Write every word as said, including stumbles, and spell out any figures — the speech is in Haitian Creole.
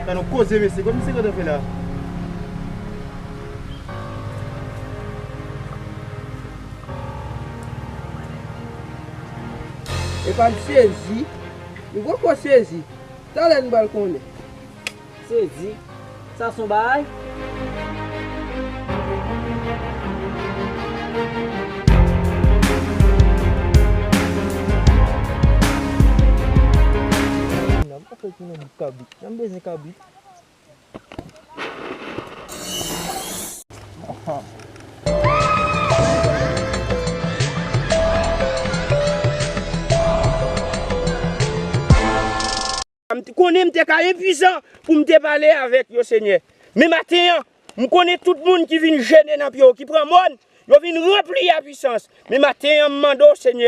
Sa nou koze, mesye, kòm misye kontan fè la. Epa m sezi. M poko sezi. Talè n pral konnen. Sezi. Sa son bagay? Nan m pa fè ki nan bout kabrit. Nan m bezwen kabrit. M t-, konnen m te ka enpwisan pou m te pale avèk yo, Senyè. Men maten an, m konnen tout moun ki vin jene nan pye w, ki pran mòn, yo vin ranpli a pwisans. Men maten an, m mande w, Senyè,